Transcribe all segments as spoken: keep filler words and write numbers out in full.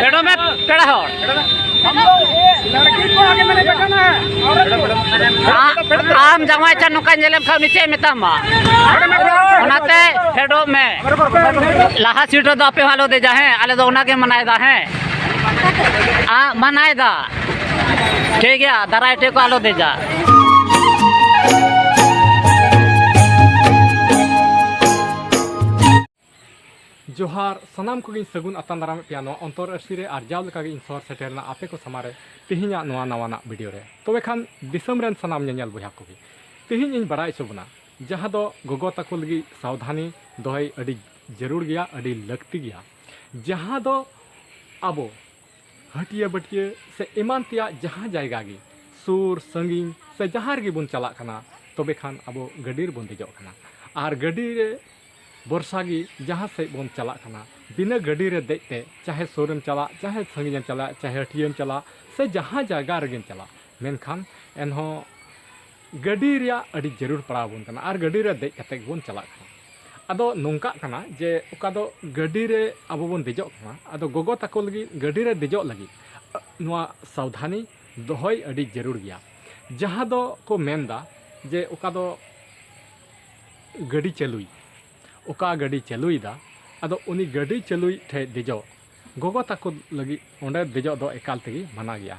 ᱯᱮᱲᱟ ᱦᱚᱲ᱾ ᱟᱢ ᱡᱟᱶᱟᱭ ᱪᱟ ᱱᱚᱝᱠᱟ ᱧᱮᱞᱮᱢ ᱠᱷᱟᱱ ᱩᱱᱤ ᱪᱮᱫ ᱮ ᱢᱮᱛᱟᱢᱟ? ᱚᱱᱟᱛᱮ ᱯᱷᱮᱰᱚᱜ ᱢᱮ᱾ ᱞᱟᱦᱟ ᱥᱤᱴ ᱨᱮᱫᱚ ᱟᱯᱮ ᱦᱚᱸ ᱟᱞᱚ ᱫᱮᱡᱟ, ᱦᱮᱸ? ᱟᱞᱮ ᱫᱚ ᱚᱱᱟᱜᱮ ᱢᱟᱱᱟᱭᱮᱫᱟ, ᱦᱮᱸ? ᱟ, ᱢᱟᱱᱟᱭᱮᱫᱟ᱾ ᱴᱷᱤᱠ ᱜᱮᱭᱟ, ᱫᱟᱨᱟᱭ ᱴᱷᱮᱡ ᱠᱚ ᱟᱞᱚ ᱫᱮᱡᱟ᱾ ᱡᱚᱦᱟᱨ, ᱥᱟᱱᱟᱢ ᱠᱚᱜᱮᱧ ᱥᱟᱹᱜᱩᱱ ᱟᱛᱟᱝ ᱫᱟᱨᱟᱢᱮᱫ ᱯᱮᱭᱟ ᱱᱚᱣᱟ ᱚᱱᱛᱚᱨ ᱟᱹᱨᱥᱤ ᱨᱮ᱾ ᱟᱨ ᱡᱟᱣ ᱞᱮᱠᱟᱜᱮ ᱤᱧ ᱥᱚᱦᱚᱨ ᱥᱮᱴᱮᱨ ᱮᱱᱟ ᱟᱯᱮ ᱠᱚ ᱥᱟᱢᱟᱝ ᱨᱮ ᱛᱮᱦᱮᱧᱟᱜ ᱱᱚᱣᱟ ᱱᱟᱣᱟᱱᱟᱜ ᱵᱷᱤᱰᱤᱭᱳ ᱨᱮ᱾ ᱛᱚᱵᱮ ᱠᱷᱟᱱ ᱫᱤᱥᱚᱢ ᱨᱮᱱ ᱥᱟᱱᱟᱢ ᱧᱮᱧᱮᱞ ᱵᱚᱭᱦᱟ ᱠᱚᱜᱮ, ᱛᱮᱦᱮᱧ ᱤᱧ ᱵᱟᱲᱟᱭ ᱦᱚᱪᱚ ᱵᱚᱱᱟ, ᱡᱟᱦᱟᱸ ᱫᱚ ᱜᱚᱜᱚ ᱛᱟᱠᱚ ᱞᱟᱹᱜᱤᱫ ᱥᱟᱵᱫᱷᱟᱱᱤ ᱫᱚᱦᱚᱭ ᱟᱹᱰᱤ ᱡᱟᱹᱨᱩᱲ ᱜᱮᱭᱟ, ᱟᱹᱰᱤ ᱞᱟᱹᱠᱛᱤ ᱜᱮᱭᱟ᱾ ᱡᱟᱦᱟᱸ ᱫᱚ ᱟᱵᱚ ᱦᱟᱹᱴᱤᱭᱟᱹ ᱵᱟᱹᱴᱤᱭᱟᱹ ᱥᱮ ᱮᱢᱟᱱ ᱛᱮᱭᱟᱜ ᱡᱟᱦᱟᱸ ᱡᱟᱭᱜᱟ ᱜᱮ, ᱥᱩᱨ ᱥᱟᱺᱜᱤᱧ ᱥᱮ ᱡᱟᱦᱟᱸ ᱨᱮᱜᱮ ᱵᱚᱱ ᱪᱟᱞᱟᱜ ᱠᱟᱱᱟ, ᱛᱚᱵᱮ ᱠᱷᱟᱱ ᱟᱵᱚ ᱜᱟᱹᱰᱤ ᱨᱮᱵᱚᱱ ᱫᱮᱡᱚᱜ ᱠᱟᱱᱟ᱾ ᱟᱨ ᱜᱟᱹᱰᱤ ᱨᱮ ᱵᱚᱨᱥᱟ ᱜᱮ ᱡᱟᱦᱟᱸ ᱥᱮᱫ ᱵᱚᱱ ᱪᱟᱞᱟᱜ ᱠᱟᱱᱟ, ᱵᱤᱱᱟᱹ ᱜᱟᱹᱰᱤ ᱨᱮ ᱫᱮᱡ ᱛᱮ, ᱪᱟᱦᱮ ᱥᱩᱨᱮᱢ ᱪᱟᱞᱟᱜ, ᱪᱟᱦᱮ ᱥᱟᱺᱜᱤᱧᱮᱢ ᱪᱟᱞᱟᱜ, ᱪᱟᱦᱮ ᱦᱟᱹᱴᱤᱭᱟᱹᱢ ᱪᱟᱞᱟᱜ, ᱥᱮ ᱡᱟᱦᱟᱸ ᱡᱟᱭᱜᱟ ᱨᱮᱜᱮᱢ ᱪᱟᱞᱟᱜ, ᱢᱮᱱᱠᱷᱟᱱ ᱮᱱᱦᱚᱸ ᱜᱟᱹᱰᱤ ᱨᱮᱭᱟᱜ ᱟᱹᱰᱤ ᱡᱟᱹᱨᱩᱲ ᱯᱟᱲᱟᱣ ᱟᱵᱚᱱ ᱠᱟᱱᱟ ᱟᱨ ᱜᱟᱹᱰᱤ ᱨᱮ ᱫᱮᱡ ᱠᱟᱛᱮ ᱜᱮᱵᱚᱱ ᱪᱟᱞᱟᱜ ᱠᱟᱱᱟ᱾ ᱟᱫᱚ ᱱᱚᱝᱠᱟᱜ ᱠᱟᱱᱟ ᱡᱮ ᱚᱠᱟ ᱫᱚ ᱜᱟᱹᱰᱤ ᱨᱮ ᱟᱵᱚ ᱵᱚᱱ ᱫᱮᱡᱚᱜ ᱠᱟᱱᱟ, ᱟᱫᱚ ᱜᱚᱜᱚ ᱛᱟᱠᱚ ᱞᱟᱹᱜᱤᱫ ᱜᱟᱹᱰᱤ ᱨᱮ ᱫᱮᱡᱚᱜ ᱞᱟᱹᱜᱤᱫ ᱱᱚᱣᱟ ᱥᱟᱵᱫᱷᱟᱱᱤ ᱫᱚᱦᱚᱭ ᱟᱹᱰᱤ ᱡᱟᱹᱨᱩᱲ ᱜᱮᱭᱟ᱾ ᱡᱟᱦᱟᱸ ᱫᱚ ᱠᱚ ᱢᱮᱱᱫᱟ ᱡᱮ ᱚᱠᱟ ᱫᱚ ᱜᱟᱹᱰᱤ ᱪᱟᱹᱞᱩᱭ, ᱚᱠᱟ ᱜᱟᱹᱰᱤ ᱪᱟᱹᱞᱩᱭᱮᱫᱟ, ᱟᱫᱚ ᱩᱱᱤ ᱜᱟᱹᱰᱤ ᱪᱟᱹᱞᱩᱭ ᱴᱷᱮᱡ ᱫᱮᱡᱚᱜ ᱜᱚᱜᱚ ᱛᱟᱠᱚ ᱞᱟᱹᱜᱤᱫ ᱚᱸᱰᱮ ᱫᱮᱡᱚᱜ ᱫᱚ ᱮᱠᱟᱞ ᱛᱮᱜᱮ ᱢᱟᱱᱟ ᱜᱮᱭᱟ᱾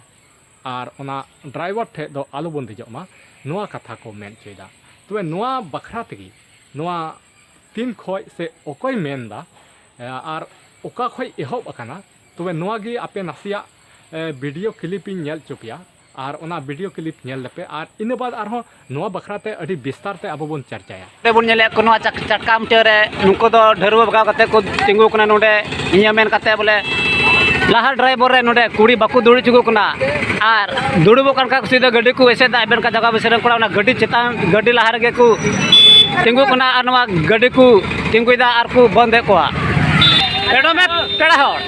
ᱟᱨ ᱚᱱᱟ ᱰᱨᱟᱭᱵᱷᱟᱨ ᱴᱷᱮᱡ ᱫᱚ ᱟᱞᱚ ᱵᱚᱱ ᱫᱮᱡᱚᱜ ᱢᱟ, ᱱᱚᱣᱟ ᱠᱟᱛᱷᱟ ᱠᱚ ᱢᱮᱱ ᱦᱚᱪᱚᱭᱮᱫᱟ᱾ ᱛᱚᱵᱮ ᱱᱚᱣᱟ ᱵᱟᱠᱷᱨᱟ ᱛᱮᱜᱮ, ᱱᱚᱣᱟ ᱛᱤᱱ ᱠᱷᱚᱡ ᱥᱮ ᱚᱠᱚᱭ ᱢᱮᱱᱫᱟ, ᱮ, ᱟᱨ ᱚᱠᱟ ᱠᱷᱚᱡ ᱮᱦᱚᱵ ᱟᱠᱟᱱᱟ, ᱛᱚᱵᱮ ᱱᱚᱣᱟ ᱜᱮ ᱟᱯᱮ ᱱᱟᱥᱮᱭᱟᱜ, ᱮ, ᱵᱷᱤᱰᱤᱭᱳ ᱠᱞᱤᱯ ᱤᱧ ᱧᱮᱞ ᱦᱚᱪᱚ ᱯᱮᱭᱟ᱾ ᱟᱨ ᱚᱱᱟ ᱵᱷᱤᱰᱤᱭᱳ ᱠᱞᱤᱯ ᱧᱮᱞ ᱞᱮᱯᱮ, ᱟᱨ ᱤᱱᱟᱹ ᱵᱟᱫᱽ ᱟᱨᱦᱚᱸ ᱱᱚᱣᱟ ᱵᱟᱠᱷᱨᱟ ᱛᱮ ᱟᱹᱰᱤ ᱵᱤᱥᱛᱟᱨ ᱛᱮ ᱟᱵᱚ ᱵᱚᱱ ᱪᱟᱨᱪᱟᱭᱟ᱾ ᱱᱚᱰᱮ ᱵᱚᱱ ᱧᱮᱞᱮᱫ ᱠᱚ, ᱱᱚᱣᱟ ᱪᱟᱴ-, ᱪᱟᱴᱠᱟ ᱢᱩᱪᱟᱹᱫ ᱨᱮ ᱱᱩᱠᱩ ᱫᱚ ᱰᱷᱟᱹᱨᱣᱟᱹ ᱵᱷᱟᱜᱟᱣ ᱠᱟᱛᱮ ᱠᱚ ᱛᱤᱸᱜᱩ ᱠᱟᱱᱟ ᱱᱚᱰᱮ, ᱤᱧᱟᱹᱜ ᱢᱮᱱ ᱠᱟᱛᱮ ᱵᱚᱞᱮ ᱞᱟᱦᱟ ᱰᱨᱟᱭᱵᱷᱟᱨ ᱨᱮ ᱱᱚᱰᱮ ᱠᱩᱲᱤ ᱵᱟᱠᱚ ᱫᱩᱲᱩᱵ ᱦᱚᱪᱚ ᱠᱚ ᱠᱟᱱᱟ᱾ ᱟᱨ ᱫᱩᱲᱩᱵᱚᱜ ᱠᱟᱱ ᱠᱷᱟᱡ ᱠᱩᱥᱤ ᱫᱚ ᱜᱟᱹᱰᱤ ᱠᱚ ᱮᱥᱮᱫᱟ, ᱟᱵᱮᱱ ᱠᱟ ᱡᱟᱭᱜᱟ ᱵᱮᱥᱮᱫ ᱠᱚᱲᱟ, ᱚᱱᱟ ᱜᱟᱹᱰᱤ ᱪᱮᱛᱟᱱ, ᱜᱟᱹᱰᱤ ᱞᱟᱦᱟ ᱨᱮᱜᱮ ᱠᱚ ᱛᱤᱸᱜᱩ ᱠᱟᱱᱟ ᱟᱨ ᱱᱚᱣᱟ ᱜᱟᱹᱰᱤ ᱠᱚ ᱛᱤᱸᱜᱩᱭᱮᱫᱟ ᱟᱨ ᱠᱚ ᱵᱚᱱᱫᱮᱫ ᱠᱚᱣᱟ᱾ ᱯᱮᱲᱟ ᱦᱚᱲ᱾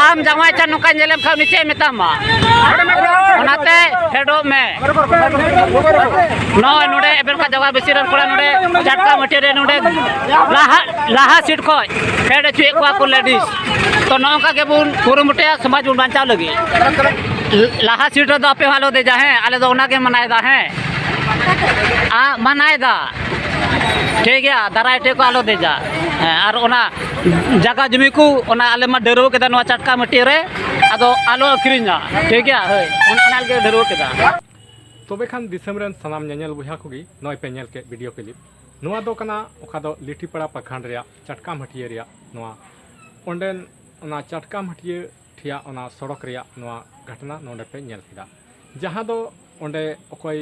ᱟᱢ ᱡᱟᱶᱟᱭ ᱪᱟ ᱱᱚᱝᱠᱟ ᱧᱮᱞᱮᱢ ᱠᱷᱟᱱ ᱩᱱᱤ ᱪᱮᱫ ᱮ ᱢᱮᱛᱟᱢᱟ? ᱚᱱᱟᱛᱮ ᱯᱷᱮᱰᱚᱜ ᱢᱮ᱾ ᱱᱚᱜᱼᱚᱭ ᱱᱚᱰᱮ ᱮᱵᱮᱞ ᱠᱟ ᱡᱟᱭᱜᱟ ᱵᱮᱥᱤ ᱨᱮᱱ ᱠᱚᱲᱟ ᱱᱚᱰᱮ ᱪᱟᱴᱠᱟ ᱢᱟᱹᱴᱤᱭᱟᱹ ᱨᱮ ᱱᱚᱰᱮ ᱞᱟᱦᱟ, ᱞᱟᱦᱟ ᱥᱤᱴ ᱠᱷᱚᱱ ᱯᱷᱮᱰ ᱦᱚᱪᱚᱭᱮᱫ ᱠᱚᱣᱟ ᱠᱚ ᱞᱮᱰᱤᱥ᱾ ᱛᱚ ᱱᱚᱜᱼᱚ ᱱᱚᱝᱠᱟ ᱜᱮᱵᱚᱱ ᱠᱩᱨᱩᱢᱩᱴᱩᱭᱟ ᱥᱚᱢᱟᱡᱽ ᱵᱚᱱ ᱵᱟᱧᱪᱟᱣ ᱞᱟᱹᱜᱤᱫ᱾ ᱞᱟᱦᱟ ᱥᱤᱴ ᱨᱮᱫᱚ ᱟᱯᱮ ᱦᱚᱸ ᱟᱞᱚ ᱫᱮᱡᱟ, ᱦᱮᱸ, ᱟᱞᱮ ᱫᱚ ᱚᱱᱟ ᱜᱮ ᱢᱟᱱᱟᱭᱮᱫᱟ, ᱦᱮᱸ, ᱟ, ᱢᱟᱱᱟᱭᱮᱫᱟ᱾ ᱴᱷᱤᱠ ᱜᱮᱭᱟ, ᱫᱟᱨᱟᱭ ᱴᱷᱮᱡ ᱠᱚ ᱟᱞᱚ ᱫᱮᱡᱟ᱾ ᱦᱮᱸ, ᱟᱨ ᱚᱱᱟ ᱡᱟᱭᱜᱟ ᱡᱩᱢᱤ ᱠᱚ, ᱚᱱᱟ ᱟᱞᱮ ᱢᱟ ᱰᱟᱹᱨᱣᱟᱹ ᱠᱮᱫᱟ ᱱᱚᱣᱟ ᱪᱟᱴᱠᱟ ᱢᱟᱹᱴᱤᱭᱟᱹ ᱨᱮ, ᱟᱫᱚ ᱟᱞᱚ ᱟᱹᱠᱷᱨᱤᱧᱟ᱾ ᱴᱷᱤᱠ ᱜᱮᱭᱟ, ᱦᱳᱭ, ᱚᱱ-, ᱚᱱᱟ ᱞᱟᱹᱜᱤᱫ ᱰᱟᱹᱨᱣᱟᱹ ᱠᱮᱫᱟ᱾ ᱛᱚᱵᱮ ᱠᱷᱟᱱ ᱫᱤᱥᱚᱢ ᱨᱮᱱ ᱥᱟᱱᱟᱢ ᱧᱮᱧᱮᱞ ᱵᱚᱭᱦᱟ ᱠᱚᱜᱮ ᱱᱚᱜᱼᱚᱭ ᱯᱮ ᱧᱮᱞ ᱠᱮᱫ ᱵᱷᱤᱰᱤᱭᱳ ᱠᱞᱤᱯ᱾ ᱱᱚᱣᱟ ᱫᱚ ᱠᱟᱱᱟ ᱚᱠᱟ ᱫᱚ ᱞᱤᱴᱤᱯᱟᱲᱟ ᱯᱨᱚᱠᱷᱚᱸᱰ ᱨᱮᱭᱟᱜ ᱪᱟᱴᱠᱟ ᱢᱟᱹᱴᱤᱭᱟᱹ ᱨᱮᱭᱟᱜ ᱱᱚᱣᱟ ᱚᱸᱰᱮᱱ ᱚᱱᱟ ᱪᱟᱴᱠᱟ ᱢᱟᱹᱴᱤᱭᱟᱹ ᱴᱷᱮᱭᱟᱜ ᱚᱱᱟ ᱥᱚᱲᱚᱠ ᱨᱮᱭᱟᱜ ᱱᱚᱣᱟ ᱜᱷᱚᱴᱚᱱᱟ ᱱᱚᱰᱮ ᱯᱮ ᱧᱮᱞ ᱠᱮᱫᱟ, ᱡᱟᱦᱟᱸ ᱫᱚ ᱚᱸᱰᱮ ᱚᱠᱚᱭ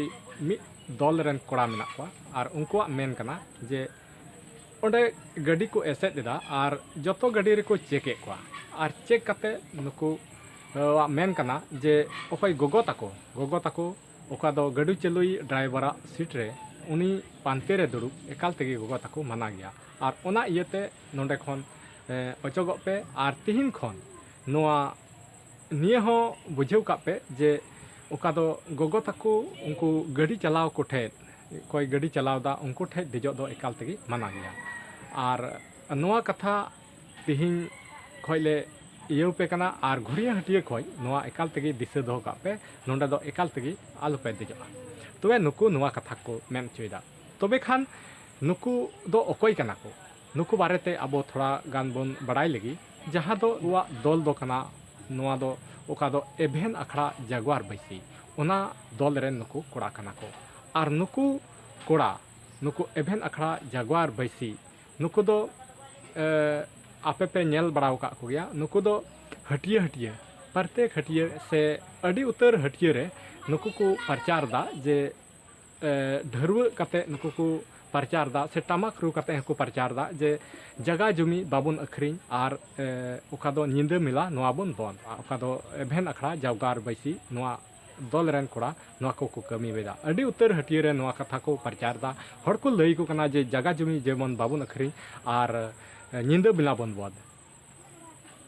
ᱢᱤᱫ ᱫᱚᱞ ᱨᱮᱱ ᱠᱚᱲᱟ ᱢᱮᱱᱟᱜ ᱠᱚᱣᱟ ᱟᱨ ᱩᱱᱠᱩᱣᱟᱜ ᱢᱮᱱ ᱠᱟᱱᱟ ᱡᱮ ᱚᱸᱰᱮ ᱜᱟᱹᱰᱤ ᱠᱚ ᱮᱥᱮᱫ ᱮᱫᱟ ᱟᱨ ᱡᱚᱛᱚ ᱜᱟᱹᱰᱤ ᱨᱮᱠᱚ ᱪᱮᱠ ᱮᱫ ᱠᱚᱣᱟ᱾ ᱟᱨ ᱪᱮᱠ ᱠᱟᱛᱮ ᱱᱩᱠᱩ, ᱟᱜ ᱢᱮᱱ ᱠᱟᱱᱟ ᱡᱮ ᱚᱠᱚᱭ ᱜᱚᱜᱚ ᱛᱟᱠᱚ, ᱜᱚᱜᱚ ᱛᱟᱠᱚ ᱚᱠᱟ ᱫᱚ ᱜᱟᱹᱰᱤ ᱪᱟᱹᱞᱩᱭᱤᱡ ᱰᱨᱟᱭᱵᱷᱟᱨᱟᱜ ᱥᱤᱴ ᱨᱮ ᱩᱱᱤ ᱯᱟᱱᱛᱮ ᱨᱮ ᱫᱩᱲᱩᱵ ᱮᱠᱟᱞ ᱛᱮᱜᱮ ᱜᱚᱜᱚ ᱛᱟᱠᱚ ᱢᱟᱱᱟ ᱜᱮᱭᱟ᱾ ᱟᱨ ᱚᱱᱟ ᱤᱭᱟᱹᱛᱮ ᱱᱚᱰᱮ ᱠᱷᱚᱱ, ᱮ, ᱚᱪᱚᱜᱚᱜ ᱯᱮ᱾ ᱟᱨ ᱛᱤᱦᱤᱧ ᱠᱷᱚᱱ ᱱᱚᱣᱟ ᱱᱤᱭᱟᱹ ᱦᱚᱸ ᱵᱩᱡᱷᱟᱹᱣ ᱠᱟᱜ ᱯᱮ ᱡᱮ ᱚᱠᱟ ᱫᱚ ᱜᱚᱜᱚ ᱛᱟᱠᱚ ᱩᱱᱠᱩ ᱜᱟᱹᱰᱤ ᱪᱟᱞᱟᱣ ᱠᱚ ᱴᱷᱮᱡ, ᱚᱠᱚᱭ ᱜᱟᱹᱰᱤ ᱪᱟᱞᱟᱣ ᱫᱟ ᱩᱱᱠᱩ ᱴᱷᱮᱡ ᱫᱮᱡᱚᱜ ᱫᱚ ᱮᱠᱟᱞ ᱛᱮᱜᱮ ᱢᱟᱱᱟ ᱜᱮᱭᱟ᱾ ᱟᱨ ᱱᱚᱣᱟ ᱠᱟᱛᱷᱟ ᱛᱤᱦᱤᱧ ᱠᱷᱚᱡ ᱞᱮ ᱤᱭᱟᱹᱣ ᱯᱮ ᱠᱟᱱᱟ ᱟᱨ ᱜᱷᱩᱲᱤᱭᱟᱹ ᱦᱟᱹᱴᱤᱭᱟᱹ ᱠᱷᱚᱡ ᱱᱚᱣᱟ ᱮᱠᱟᱞ ᱛᱮᱜᱮ ᱫᱤᱥᱟᱹ ᱫᱚᱦᱚ ᱠᱟᱜ ᱯᱮ, ᱱᱚᱸᱰᱮ ᱫᱚ ᱮᱠᱟᱞ ᱛᱮᱜᱮ ᱟᱞᱚ ᱯᱮ ᱫᱮᱡᱚᱜᱼᱟ᱾ ᱛᱚᱵᱮ ᱱᱩᱠᱩ ᱱᱚᱣᱟ ᱠᱟᱛᱷᱟ ᱠᱚ ᱢᱮᱱ ᱦᱚᱪᱚᱭᱮᱫᱟ᱾ ᱛᱚᱵᱮ ᱠᱷᱟᱱ ᱱᱩᱠᱩ ᱫᱚ ᱚᱠᱚᱭ ᱠᱟᱱᱟ ᱠᱚ? ᱱᱩᱠᱩ ᱵᱟᱨᱮᱛᱮ ᱟᱵᱚ ᱛᱷᱚᱲᱟ ᱜᱟᱱ ᱵᱚᱱ ᱵᱟᱲᱟᱭ ᱞᱮᱜᱮ, ᱡᱟᱦᱟᱸ ᱫᱚ ᱟᱵᱚᱣᱟᱜ ᱫᱚᱞ ᱫᱚ ᱠᱟᱱᱟ, ᱱᱚᱣᱟ ᱫᱚ ᱚᱠᱟ ᱫᱚ ᱮᱵᱷᱮᱱ ᱟᱠᱷᱲᱟ ᱡᱟᱜᱽᱣᱟᱨ ᱵᱟᱹᱭᱥᱤ, ᱚᱱᱟ ᱫᱚᱞ ᱨᱮᱱ ᱱᱩᱠᱩ ᱠᱚᱲᱟ ᱠᱟᱱᱟ ᱠᱚ᱾ ᱟᱨ ᱱᱩᱠᱩ ᱠᱚᱲᱟ, ᱱᱩᱠᱩ ᱮᱵᱷᱮᱱ ᱟᱠᱷᱲᱟ ᱡᱟᱜᱽᱣᱟᱨ ᱵᱟᱹᱭᱥᱤ, ᱱᱩᱠᱩ ᱫᱚ, ᱮ, ᱟᱯᱮ ᱯᱮ ᱧᱮᱞ ᱵᱟᱲᱟ ᱟᱠᱟᱫ ᱠᱚᱜᱮᱭᱟ, ᱱᱩᱠᱩ ᱫᱚ ᱦᱟᱹᱴᱤᱭᱟᱹ ᱦᱟᱹᱴᱤᱭᱟᱹ, ᱯᱨᱚᱛᱮᱠ ᱦᱟᱹᱴᱤᱭᱟᱹ ᱥᱮ ᱟᱹᱰᱤ ᱩᱛᱟᱹᱨ ᱦᱟᱹᱴᱤᱭᱟᱹ ᱨᱮ ᱱᱩᱠᱩ ᱠᱚ ᱯᱨᱚᱪᱟᱨ ᱮᱫᱟ ᱡᱮ ᱮ, ᱰᱷᱟᱹᱨᱣᱟᱹᱜ ᱠᱟᱛᱮ ᱱᱩᱠᱩ ᱠᱚ ᱯᱨᱚᱪᱟᱨ ᱮᱫᱟ ᱥᱮ ᱴᱟᱢᱟᱠ ᱨᱩ ᱠᱟᱛᱮ ᱦᱚᱸᱠᱚ ᱯᱨᱚᱪᱟᱨ ᱮᱫᱟ ᱡᱮ ᱡᱟᱜᱟ ᱡᱩᱢᱤ ᱵᱟᱵᱚᱱ ᱟᱹᱠᱷᱨᱤᱧ ᱟᱨ, ᱮ, ᱚᱠᱟ ᱫᱚ ᱧᱤᱫᱟᱹ ᱢᱮᱞᱟ ᱱᱚᱣᱟ ᱵᱚᱱ ᱵᱚᱱᱫ, ᱚᱠᱟ ᱫᱚ ᱮᱵᱷᱮᱱ ᱟᱠᱷᱲᱟ ᱡᱟᱣᱜᱟᱨ ᱵᱟᱹᱭᱥᱤ ᱱᱚᱣᱟ ᱫᱚᱞ ᱨᱮᱱ ᱠᱚᱲᱟ ᱱᱚᱣᱟ ᱠᱚᱠᱚ ᱠᱟᱹᱢᱤᱭᱮᱫᱟ᱾ ᱟᱹᱰᱤ ᱩᱛᱟᱹᱨ ᱦᱟᱹᱴᱭᱟᱹ ᱨᱮ ᱱᱚᱣᱟ ᱠᱟᱛᱷᱟ ᱠᱚ ᱯᱨᱚᱪᱟᱨ ᱮᱫᱟ᱾ ᱦᱚᱲ ᱠᱚ ᱞᱟᱹᱭ ᱟᱠᱚ ᱠᱟᱱᱟ ᱡᱮ ᱡᱟᱜᱟ ᱡᱩᱢᱤ ᱡᱮᱢᱚᱱ ᱵᱟᱵᱚᱱ ᱟᱹᱠᱷᱨᱤᱧ ᱟᱨ ᱧᱤᱫᱟᱹ ᱵᱮᱞᱟ ᱵᱚᱱ ᱵᱚᱸᱫᱽ᱾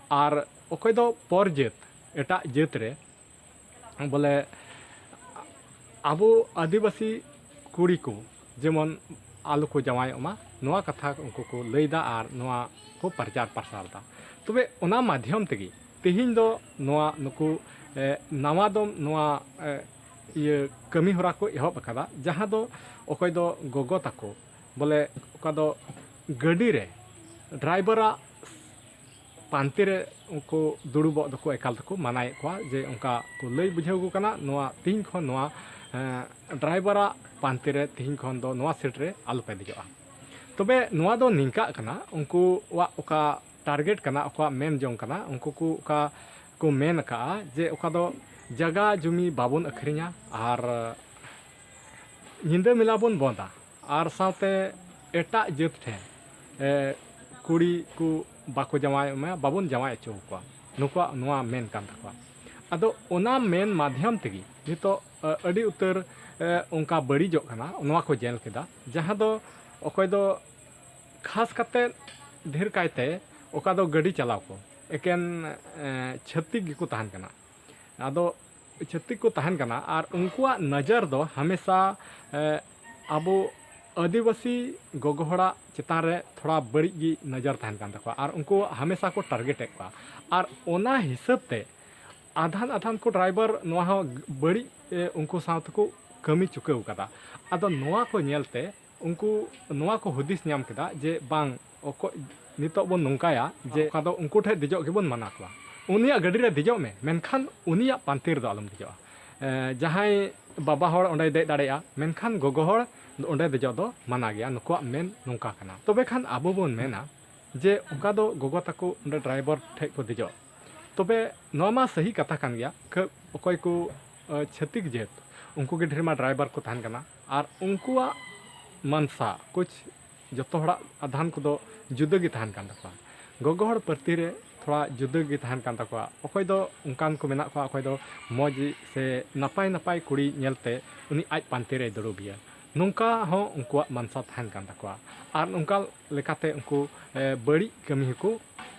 ᱟᱨ ᱚᱠᱚᱭ ᱫᱚ ᱯᱚᱨ ᱡᱟᱹᱛ, ᱮᱴᱟᱜ ᱡᱟᱹᱛ ᱨᱮ, ᱵᱚᱞᱮ, ᱟᱵᱚ ᱟᱹᱫᱤᱵᱟᱹᱥᱤ ᱠᱩᱲᱤ ᱠᱚ ᱡᱮᱢᱚᱱ ᱟᱞᱚ ᱠᱚ ᱡᱟᱶᱟᱭᱚᱜ ᱢᱟ, ᱱᱚᱣᱟ ᱠᱟᱛᱷᱟ ᱩᱱᱠᱩ ᱠᱚ ᱞᱟᱹᱭᱫᱟ ᱟᱨ ᱱᱚᱣᱟ ᱠᱚ ᱯᱨᱚᱪᱟᱨ ᱯᱨᱚᱥᱟᱨ ᱫᱟ᱾ ᱛᱚᱵᱮ ᱚᱱᱟ ᱢᱟᱫᱽᱫᱷᱚᱢ ᱛᱮᱜᱮ ᱛᱮᱦᱮᱧ ᱫᱚ ᱱᱚᱣᱟ ᱱᱩᱠᱩ, ᱮ, ᱱᱟᱣᱟ ᱫᱚᱢ ᱱᱚᱣᱟ, ᱮ, ᱤᱭᱟᱹ ᱠᱟᱹᱢᱤ ᱦᱚᱨᱟ ᱠᱚ ᱮᱦᱚᱵ ᱟᱠᱟᱫᱟ, ᱡᱟᱦᱟᱸ ᱫᱚ ᱚᱠᱚᱭ ᱫᱚ ᱜᱚᱜᱚ ᱛᱟᱠᱚ, ᱵᱚᱞᱮ, ᱚᱠᱟ ᱫᱚ ᱜᱟᱹᱰᱤ ᱨᱮ ᱰᱨᱟᱭᱵᱷᱟᱨᱟᱜ ᱯᱟᱱᱛᱮ ᱨᱮ ᱩᱱᱠᱩ ᱫᱩᱲᱩᱵᱚᱜ ᱫᱚᱠᱚ ᱮᱠᱟᱞ ᱛᱮᱠᱚ ᱢᱟᱱᱟᱭᱮᱫ ᱠᱚᱣᱟ, ᱡᱮ ᱚᱱᱠᱟ ᱠᱚ ᱞᱟᱹᱭ ᱵᱩᱡᱷᱟᱹᱣ ᱟᱠᱚ ᱠᱟᱱᱟ, ᱱᱚᱣᱟ ᱛᱤᱦᱤᱧ ᱠᱷᱚᱱ ᱱᱚᱣᱟ, ᱮᱸ, ᱰᱨᱟᱭᱵᱷᱟᱨᱟᱜ ᱯᱟᱱᱛᱮ ᱨᱮ ᱛᱤᱦᱤᱧ ᱠᱷᱚᱱ ᱫᱚ ᱱᱚᱣᱟ ᱥᱤᱴ ᱨᱮ ᱟᱞᱚᱯᱮ ᱫᱮᱡᱚᱜᱼᱟ᱾ ᱛᱚᱵᱮ ᱱᱚᱣᱟ ᱫᱚ ᱱᱤᱝᱠᱟᱜ ᱠᱟᱱᱟ, ᱩᱱᱠᱩᱣᱟᱜ ᱚᱠᱟ ᱴᱟᱨᱜᱮᱴ ᱠᱟᱱᱟ, ᱟᱠᱚᱣᱟᱜ ᱢᱮᱱ ᱡᱚᱝ ᱠᱟᱱᱟ, ᱩᱱᱠᱩ ᱠᱚ ᱚᱠᱟ ᱠᱚ ᱢᱮᱱ ᱟᱠᱟᱜᱼᱟ ᱡᱮ ᱚᱠᱟ ᱫᱚ ᱡᱟᱜᱟ ᱡᱩᱢᱤ ᱵᱟᱵᱚᱱ ᱟᱹᱠᱷᱨᱤᱧᱟ ᱟᱨ ᱧᱤᱫᱟᱹ ᱢᱮᱞᱟ ᱵᱚᱱ ᱵᱚᱸᱫᱟ ᱟᱨ ᱥᱟᱶᱛᱮ ᱮᱴᱟᱜ ᱡᱟᱹᱛ ᱴᱷᱮᱱ, ᱮ, ᱠᱩᱲᱤ ᱠᱚ ᱵᱟᱠᱚ ᱡᱟᱶᱟᱭᱚᱜ ᱢᱟ, ᱵᱟᱵᱚᱱ ᱡᱟᱶᱟᱭ ᱦᱚᱪᱚ ᱟᱠᱚᱣᱟ, ᱱᱩᱠᱩᱣᱟᱜ ᱱᱚᱣᱟ ᱢᱮᱱ ᱠᱟᱱ ᱛᱟᱠᱚᱣᱟ᱾ ᱟᱫᱚ ᱚᱱᱟ ᱢᱮᱱ ᱢᱟᱫᱽᱫᱷᱚᱢ ᱛᱮᱜᱮ ᱱᱤᱛᱚᱜ, ᱮ, ᱟᱹᱰᱤ ᱩᱛᱟᱹᱨ, ᱮ, ᱚᱱᱠᱟ ᱵᱟᱹᱲᱤᱡᱚᱜ ᱠᱟᱱᱟ, ᱱᱚᱣᱟ ᱠᱚ ᱧᱮᱞ ᱠᱮᱫᱟ, ᱡᱟᱦᱟᱸ ᱫᱚ ᱚᱠᱚᱭ ᱫᱚ ᱠᱷᱟᱥ ᱠᱟᱛᱮ ᱰᱷᱮᱨ ᱠᱟᱭᱛᱮ ᱚᱠᱟ ᱫᱚ ᱜᱟᱹᱰᱤ ᱪᱟᱞᱟᱣ ᱠᱚ ᱮᱠᱮᱱ, ᱮ, ᱪᱷᱟᱹᱛᱤᱠ ᱜᱮᱠᱚ ᱛᱟᱦᱮᱱ ᱠᱟᱱᱟ᱾ ᱟᱫᱚ ᱪᱷᱟᱹᱛᱤᱠ ᱠᱚ ᱛᱟᱦᱮᱱ ᱠᱟᱱᱟ ᱟᱨ ᱩᱱᱠᱩᱣᱟᱜ ᱱᱚᱡᱚᱨ ᱫᱚ ᱦᱟᱢᱮᱥᱟ, ᱮ, ᱟᱵᱚ ᱟᱹᱫᱤᱵᱟᱹᱥᱤ ᱜᱚᱜᱚ ᱦᱚᱲᱟᱜ ᱪᱮᱛᱟᱱ ᱨᱮ ᱛᱷᱚᱲᱟ ᱵᱟᱹᱲᱤᱡ ᱜᱮ ᱱᱚᱡᱚᱨ ᱛᱟᱦᱮᱱ ᱠᱟᱱ ᱛᱟᱠᱚᱣᱟ ᱟᱨ ᱩᱱᱠᱩ ᱦᱟᱢᱮᱥᱟ ᱠᱚ ᱴᱟᱨᱜᱮᱴᱮᱫ ᱠᱚᱣᱟ᱾ ᱟᱨ ᱚᱱᱟ ᱦᱤᱥᱟᱹᱵ ᱛᱮ ᱟᱫᱷᱟᱱ ᱟᱫᱷᱟᱱ ᱠᱚ ᱰᱨᱟᱭᱵᱷᱟᱨ ᱱᱚᱣᱟ ᱦᱚᱸ ᱵᱟᱹᱲᱤᱡ, ᱮ, ᱩᱱᱠᱩ ᱥᱟᱶ ᱛᱮᱠᱚ ᱠᱟᱹᱢᱤ ᱪᱩᱠᱟᱹᱣ ᱠᱟᱫᱟ᱾ ᱟᱫᱚ ᱱᱚᱣᱟ ᱠᱚ ᱧᱮᱞ ᱛᱮ ᱩᱱᱠᱩ ᱱᱚᱣᱟ ᱠᱚ ᱦᱩᱫᱤᱥ ᱧᱟᱢ ᱠᱮᱫᱟ ᱡᱮ ᱵᱟᱝ, ᱚᱠᱚᱭ ᱱᱤᱛᱚᱜ ᱵᱚᱱ ᱱᱚᱝᱠᱟᱭᱟ ᱡᱮ ᱚᱠᱟ ᱫᱚ ᱩᱱᱠᱩ ᱴᱷᱮᱱ ᱫᱮᱡᱚᱜ ᱜᱮᱵᱚᱱ ᱢᱟᱱᱟ ᱠᱚᱣᱟ᱾ ᱩᱱᱤᱭᱟᱜ ᱜᱟᱹᱰᱤ ᱨᱮ ᱫᱮᱡᱚᱜ ᱢᱮ, ᱢᱮᱱᱠᱷᱟᱱ ᱩᱱᱤᱭᱟᱜ ᱯᱟᱱᱛᱮ ᱨᱮᱫᱚ ᱟᱞᱚᱢ ᱫᱮᱡᱚᱜᱼᱟ᱾ ᱮ, ᱡᱟᱦᱟᱸᱭ ᱵᱟᱵᱟ ᱦᱚᱲ ᱚᱸᱰᱮᱭ ᱫᱮᱡ ᱫᱟᱲᱮᱭᱟᱜᱼᱟ, ᱢᱮᱱᱠᱷᱟᱱ ᱜᱚᱜᱚ ᱦᱚᱲ ᱚᱸᱰᱮ ᱫᱮᱡᱚᱜ ᱫᱚ ᱢᱟᱱᱟ ᱜᱮᱭᱟ, ᱱᱩᱠᱩᱣᱟᱜ ᱢᱮᱱ ᱱᱚᱝᱠᱟ ᱠᱟᱱᱟ᱾ ᱛᱚᱵᱮ ᱠᱷᱟᱱ ᱟᱵᱚ ᱵᱚᱱ ᱢᱮᱱᱟ ᱡᱮ ᱚᱠᱟ ᱫᱚ ᱜᱚᱜᱚ ᱛᱟᱠᱚ ᱚᱸᱰᱮ ᱰᱨᱟᱭᱵᱷᱟᱨ ᱴᱷᱮᱡ ᱠᱚ ᱫᱮᱡᱚᱜ, ᱛᱚᱵᱮ ᱱᱚᱣᱟ ᱢᱟ ᱥᱟᱹᱦᱤ ᱠᱟᱛᱷᱟ ᱠᱟᱱ ᱜᱮᱭᱟ, ᱠᱷᱟᱹ-, ᱚᱠᱚᱭ ᱠᱚ, ᱮ, ᱪᱷᱟᱹᱛᱤᱠ ᱡᱟᱹᱛ, ᱩᱱᱠᱩ ᱜᱮ ᱰᱷᱮᱨ ᱢᱟ ᱰᱨᱟᱭᱵᱷᱟᱨ ᱠᱚ ᱛᱟᱦᱮᱱ ᱠᱟᱱᱟ ᱟᱨ ᱩᱱᱠᱩᱣᱟᱜ ᱢᱟᱱᱥᱟ ᱠᱩᱪ ᱡᱚᱛᱚ ᱦᱚᱲᱟᱜ ᱟᱫᱷᱟᱱ ᱠᱚᱫᱚ ᱡᱩᱫᱟᱹ ᱜᱮ ᱛᱟᱦᱮᱱ ᱠᱟᱱ ᱛᱟᱠᱚᱣᱟ᱾ ᱜᱚᱜᱚ ᱦᱚᱲ ᱯᱨᱚᱛᱤ ᱨᱮ ᱛᱷᱚᱲᱟ ᱡᱩᱫᱟᱹ ᱜᱮ ᱛᱟᱦᱮᱱ ᱠᱟᱱ ᱛᱟᱠᱚᱣᱟ᱾ ᱚᱠᱚᱭ ᱫᱚ ᱚᱱᱠᱟᱱ ᱠᱚ ᱢᱮᱱᱟᱜ ᱠᱚᱣᱟ, ᱚᱠᱚᱭ ᱫᱚ ᱢᱚᱡᱽ ᱥᱮ ᱱᱟᱯᱟᱭ ᱱᱟᱯᱟᱭ ᱠᱩᱲᱤ ᱧᱮᱞᱛᱮ ᱩᱱᱤ ᱟᱡ ᱯᱟᱱᱛᱮ ᱨᱮᱭ ᱫᱩᱲᱩᱵᱮᱭᱟ, ᱱᱚᱝᱠᱟ ᱦᱚᱸ ᱩᱱᱠᱩᱣᱟᱜ ᱢᱟᱱᱥᱟ ᱛᱟᱦᱮᱱ ᱠᱟᱱ ᱛᱟᱠᱚᱣᱟ᱾ ᱟᱨ ᱚᱱᱠᱟ ᱞᱮᱠᱟᱛᱮ ᱩᱱᱠᱩ ᱮ, ᱵᱟᱹᱲᱤᱡ ᱠᱟᱹᱢᱤ ᱦᱚᱸᱠᱚ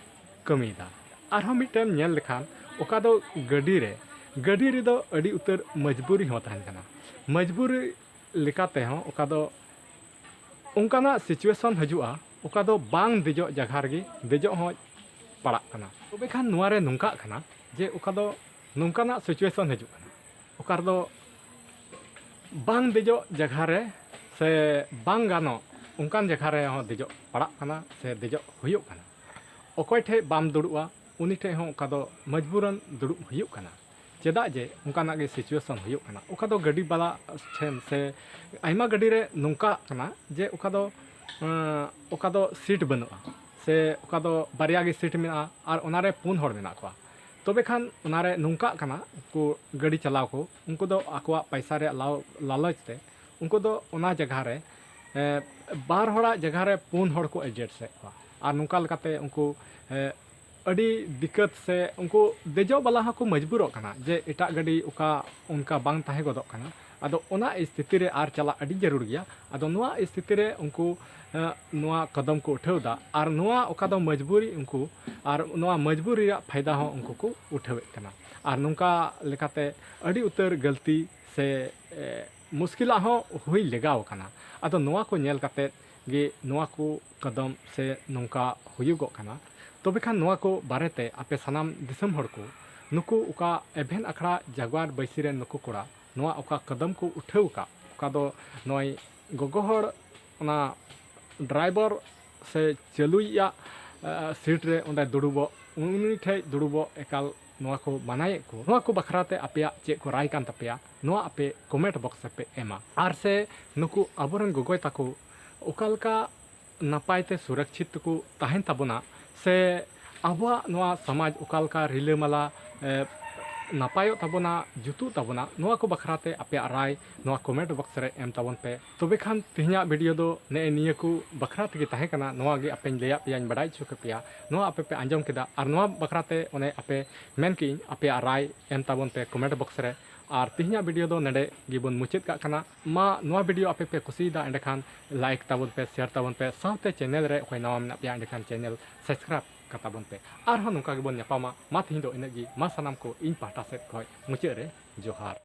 ᱠᱟᱹᱢᱤᱭᱮᱫᱟ᱾ ᱟᱨᱦᱚᱸ ᱢᱤᱫᱴᱮᱱ ᱧᱮᱞ ᱞᱮᱠᱷᱟᱱ, ᱚᱠᱟ ᱫᱚ ᱜᱟᱹᱰᱤ ᱨᱮ, ᱜᱟᱹᱰᱤ ᱨᱮᱫᱚ ᱟᱹᱰᱤ ᱩᱛᱟᱹᱨ ᱢᱚᱡᱽᱵᱩᱨᱤ ᱦᱚᱸ ᱛᱟᱦᱮᱱ ᱠᱟᱱᱟ᱾ ᱢᱚᱡᱽᱵᱩᱨᱤ ᱞᱮᱠᱟᱛᱮ ᱦᱚᱸ ᱚᱠᱟ ᱫᱚ ᱚᱱᱠᱟᱱᱟᱜ situation ᱦᱤᱡᱩᱜᱼᱟ, ᱚᱠᱟ ᱫᱚ ᱵᱟᱝ ᱫᱮᱡᱚᱜ ᱡᱟᱭᱜᱟ ᱨᱮᱜᱮ ᱫᱮᱡᱚᱜ ᱦᱚᱸ ᱯᱟᱲᱟᱜ ᱠᱟᱱᱟ᱾ ᱛᱚᱵᱮ ᱠᱷᱟᱱ ᱱᱚᱣᱟ ᱨᱮ ᱱᱚᱝᱠᱟᱜ ᱠᱟᱱᱟ ᱡᱮ ᱚᱠᱟ ᱫᱚ ᱱᱚᱝᱠᱟᱱᱟᱜ situation ᱦᱤᱡᱩᱜ ᱠᱟᱱᱟ, ᱚᱠᱟ ᱨᱮᱫᱚ ᱵᱟᱝ ᱫᱮᱡᱚᱜ ᱡᱟᱭᱜᱟ ᱨᱮ ᱥᱮ ᱵᱟᱝ ᱜᱟᱱᱚᱜ ᱚᱱᱠᱟᱱ ᱡᱟᱭᱜᱟ ᱨᱮᱦᱚᱸ ᱫᱮᱡᱚᱜ ᱯᱟᱲᱟᱜ ᱠᱟᱱᱟ ᱥᱮ ᱫᱮᱡᱚᱜ ᱦᱩᱭᱩᱜ ᱠᱟᱱᱟ᱾ ᱚᱠᱚᱭ ᱴᱷᱮᱡ ᱵᱟᱢ ᱫᱩᱲᱩᱵᱼᱟ, ᱩᱱᱤ ᱴᱷᱮᱡ ᱦᱚᱸ ᱚᱱᱠᱟ ᱫᱚ ᱢᱚᱡᱽᱵᱩᱨᱟᱱ ᱫᱩᱲᱩᱵ ᱦᱩᱭᱩᱜ ᱠᱟᱱᱟ᱾ ᱪᱮᱫᱟᱜ ᱡᱮ ᱚᱱᱠᱟᱱᱟᱜ ᱜᱮ situation ᱦᱩᱭᱩᱜ ᱠᱟᱱᱟ᱾ ᱚᱠᱟ ᱫᱚ ᱜᱟᱹᱰᱤ ᱵᱟᱞᱟ ᱴᱷᱮᱱ ᱥᱮ ᱟᱭᱢᱟ ᱜᱟᱹᱰᱤ ᱨᱮ ᱱᱚᱝᱠᱟ ᱠᱟᱱᱟ ᱡᱮ ᱚᱠᱟ ᱫᱚ, ᱮᱸ, ᱚᱠᱟ ᱫᱚ seat ᱵᱟᱹᱱᱩᱜᱼᱟ ᱥᱮ ᱚᱠᱟ ᱫᱚ ᱵᱟᱨᱭᱟ ᱜᱮ seat ᱢᱮᱱᱟᱜᱼᱟ ᱟᱨ ᱚᱱᱟᱨᱮ ᱯᱩᱱ ᱦᱚᱲ ᱢᱮᱱᱟᱜ ᱠᱚᱣᱟ᱾ ᱛᱚᱵᱮ ᱠᱷᱟᱱ ᱚᱱᱟᱨᱮ ᱱᱚᱝᱠᱟᱜ ᱠᱟᱱᱟ, ᱩᱱᱠᱩ ᱜᱟᱹᱰᱤ ᱪᱟᱞᱟᱣ ᱠᱚ, ᱩᱱᱠᱩ ᱫᱚ ᱟᱠᱚᱣᱟᱜ ᱯᱟᱭᱥᱟ ᱨᱮᱭᱟᱜ ᱞᱟᱣ-, ᱞᱟᱞᱚᱪ ᱛᱮ ᱩᱱᱠᱩ ᱫᱚ ᱚᱱᱟ ᱡᱟᱭᱜᱟ ᱨᱮ, ᱮ, ᱵᱟᱨ ᱦᱚᱲᱟᱜ ᱡᱟᱭᱜᱟ ᱨᱮ ᱯᱩᱱ ᱦᱚᱲ ᱠᱚ adjust ᱮᱫ ᱠᱚᱣᱟ᱾ ᱟᱨ ᱱᱚᱝᱠᱟ ᱞᱮᱠᱟᱛᱮ ᱩᱱᱠᱩ, ᱮ, ᱟᱹᱰᱤ ᱫᱤᱠᱠᱟᱹᱛ ᱥᱮ ᱩᱱᱠᱩ ᱫᱮᱡᱚᱜ ᱵᱟᱞᱟ ᱦᱚᱸᱠᱚ ᱢᱚᱡᱽᱵᱩᱨᱚᱜ ᱠᱟᱱᱟ ᱡᱮ ᱮᱴᱟᱜ ᱜᱟᱹᱰᱤ ᱚᱠᱟ ᱚᱱᱠᱟ ᱵᱟᱝ ᱛᱟᱦᱮᱸ ᱜᱚᱫᱚᱜ ᱠᱟᱱᱟ᱾ ᱟᱫᱚ ᱚᱱᱟ ᱥᱛᱷᱤᱛᱤ ᱨᱮ ᱟᱨ ᱪᱟᱞᱟᱜ ᱟᱹᱰᱤ ᱡᱟᱹᱨᱩᱲ ᱜᱮᱭᱟ᱾ ᱟᱫᱚ ᱱᱚᱣᱟ ᱥᱛᱷᱤᱛᱤ ᱨᱮ ᱩᱱᱠᱩ, ᱮ, ᱱᱚᱣᱟ ᱠᱚᱫᱚᱢ ᱠᱚ ᱩᱴᱷᱟᱹᱣ ᱮᱫᱟ᱾ ᱟᱨ ᱱᱚᱣᱟ ᱚᱠᱟ ᱫᱚ ᱢᱚᱡᱽᱵᱩᱨᱤ ᱩᱱᱠᱩ, ᱟᱨ ᱱᱚᱣᱟ ᱢᱚᱡᱽᱵᱩᱨᱤ ᱨᱮᱭᱟᱜ ᱯᱷᱟᱭᱫᱟ ᱦᱚᱸ ᱩᱱᱠᱩ ᱠᱚ ᱩᱴᱷᱟᱹᱣᱮᱫ ᱠᱟᱱᱟ᱾ ᱟᱨ ᱱᱚᱝᱠᱟ ᱞᱮᱠᱟᱛᱮ ᱟᱹᱰᱤ ᱩᱛᱟᱹᱨ ᱜᱟᱹᱞᱛᱤ ᱥᱮ, ᱮ, ᱢᱩᱥᱠᱤᱞᱟᱜ ᱦᱚᱸ ᱦᱩᱭ ᱞᱮᱜᱟᱣ ᱟᱠᱟᱱᱟ᱾ ᱟᱫᱚ ᱱᱚᱣᱟ ᱠᱚ ᱧᱮᱞ ᱠᱟᱛᱮ ᱜᱮ ᱱᱚᱣᱟ ᱠᱚ ᱠᱚᱫᱚᱢ ᱥᱮ ᱱᱚᱝᱠᱟ ᱦᱩᱭᱩᱜᱚᱜ ᱠᱟᱱᱟ᱾ ᱛᱚᱵᱮ ᱠᱷᱟᱱ ᱱᱚᱣᱟ ᱠᱚ ᱵᱟᱨᱮᱛᱮ ᱟᱯᱮ ᱥᱟᱱᱟᱢ ᱫᱤᱥᱚᱢ ᱦᱚᱲ ᱠᱚ, ᱱᱩᱠᱩ ᱚᱠᱟ ᱮᱵᱷᱮᱱ ᱟᱠᱷᱲᱟ ᱡᱟᱜᱽᱣᱟᱨ ᱵᱟᱹᱭᱥᱤ ᱨᱮᱱ ᱱᱩᱠᱩ ᱠᱚᱲᱟ ᱱᱚᱣᱟ ᱚᱠᱟ ᱠᱚᱫᱚᱢ ᱠᱚ ᱩᱴᱷᱟᱹᱣ ᱟᱠᱟᱫ, ᱚᱠᱟ ᱫᱚ ᱱᱚᱜᱼᱚᱭ ᱜᱚᱜᱚ ᱦᱚᱲ ᱚᱱᱟ driver ᱥᱮ ᱪᱟᱹᱞᱩᱭᱤᱡᱟᱜ, ᱮ, seat ᱨᱮ ᱚᱸᱰᱮ ᱫᱩᱲᱩᱵᱚᱜ, ᱩᱱᱤ ᱴᱷᱮᱡ ᱫᱩᱲᱩᱵᱚᱜ ᱮᱠᱟᱞ ᱱᱚᱣᱟ ᱠᱚ ᱢᱟᱱᱟᱭᱮᱫ ᱠᱚ᱾ ᱱᱚᱣᱟ ᱠᱚ ᱵᱟᱠᱷᱨᱟ ᱛᱮ ᱟᱯᱮᱭᱟᱜ ᱪᱮᱫ ᱠᱚ ᱨᱟᱭ ᱠᱟᱱ ᱛᱟᱯᱮᱭᱟ, ᱱᱚᱣᱟ ᱟᱯᱮ comment box ᱨᱮᱯᱮ ᱮᱢᱟ᱾ ᱟᱨ ᱥᱮ ᱱᱩᱠᱩ ᱟᱵᱚᱨᱮᱱ ᱜᱚᱜᱚᱭ ᱛᱟᱠᱚ ᱚᱠᱟ ᱞᱮᱠᱟ ᱱᱟᱯᱟᱭ ᱛᱮ ᱥᱩᱨᱚᱠᱪᱷᱤᱛ ᱛᱮᱠᱚ ᱛᱟᱦᱮᱱ ᱛᱟᱵᱚᱱᱟ, ᱥᱮ ᱟᱵᱚᱣᱟᱜ ᱱᱚᱣᱟ ᱥᱚᱢᱟᱡᱽ ᱚᱠᱟ ᱞᱮᱠᱟ ᱨᱤᱞᱟᱹᱢᱟᱞᱟ, ᱮ, ᱱᱟᱯᱟᱭᱚᱜ ᱛᱟᱵᱚᱱᱟ, ᱡᱩᱛᱩᱜ ᱛᱟᱵᱚᱱᱟ, ᱱᱚᱣᱟ ᱠᱚ ᱵᱟᱠᱷᱨᱟ ᱛᱮ ᱟᱯᱮᱭᱟᱜ ᱨᱟᱭ ᱱᱚᱣᱟ comment box ᱨᱮ ᱮᱢ ᱛᱟᱵᱚᱱ ᱯᱮ᱾ ᱛᱚᱵᱮ ᱠᱷᱟᱱ ᱛᱮᱦᱮᱧᱟᱜ video ᱫᱚ ᱱᱮᱜᱼᱮ ᱱᱤᱭᱟᱹ ᱠᱚ ᱵᱟᱠᱷᱨᱟ ᱛᱮᱜᱮ ᱛᱟᱦᱮᱸ ᱠᱟᱱᱟ᱾ ᱱᱚᱣᱟ ᱜᱮ ᱟᱯᱮᱧ ᱞᱟᱹᱭᱟᱫ ᱯᱮᱭᱟᱧ, ᱵᱟᱰᱟᱭ ᱦᱚᱪᱚ ᱠᱮᱫ ᱯᱮᱭᱟ, ᱱᱚᱣᱟ ᱟᱯᱮ ᱯᱮ ᱟᱸᱡᱚᱢ ᱠᱮᱫᱟ᱾ ᱟᱨ ᱱᱚᱣᱟ ᱵᱟᱠᱷᱨᱟ ᱛᱮ ᱚᱱᱮ ᱟᱯᱮ ᱢᱮᱱ ᱠᱮᱜᱼᱟᱹᱧ, ᱟᱯᱮᱭᱟᱜ ᱨᱟᱭ ᱮᱢ ᱛᱟᱵᱚᱱ ᱯᱮ comment box ᱨᱮ᱾ ᱟᱨ ᱛᱮᱦᱮᱧᱟᱜ video ᱫᱚ ᱱᱚᱰᱮ ᱜᱮᱵᱚᱱ ᱢᱩᱪᱟᱹᱫ ᱠᱟᱜ ᱠᱟᱱᱟ᱾ ᱢᱟ ᱱᱚᱣᱟ video ᱟᱯᱮ ᱯᱮ ᱠᱩᱥᱤᱭᱮᱫᱟ, ᱮᱸᱰᱮᱠᱷᱟᱱ like ᱛᱟᱵᱚᱱ ᱯᱮ, share ᱛᱟᱵᱚᱱ ᱯᱮ, ᱥᱟᱶᱛᱮ channel ᱨᱮ ᱚᱠᱚᱭ ᱱᱟᱣᱟ ᱢᱮᱱᱟᱜ ᱯᱮᱭᱟ, ᱮᱸᱰᱮᱠᱷᱟᱱ channel subscribe ᱠᱟᱛᱟᱵᱚᱱ ᱯᱮ᱾ ᱟᱨᱦᱚᱸ ᱱᱚᱝᱠᱟ ᱜᱮᱵᱚᱱ ᱧᱟᱯᱟᱢᱟ᱾ ᱢᱟ ᱛᱮᱦᱮᱧ ᱫᱚ ᱤᱱᱟᱹᱜ ᱜᱮ᱾ ᱢᱟ ᱥᱟᱱᱟᱢ ᱠᱚ ᱤᱧ ᱯᱟᱦᱴᱟ ᱥᱮᱫ ᱠᱷᱚᱱ ᱢᱩᱪᱟᱹᱫ ᱨᱮ ᱡᱚᱦᱟᱨ᱾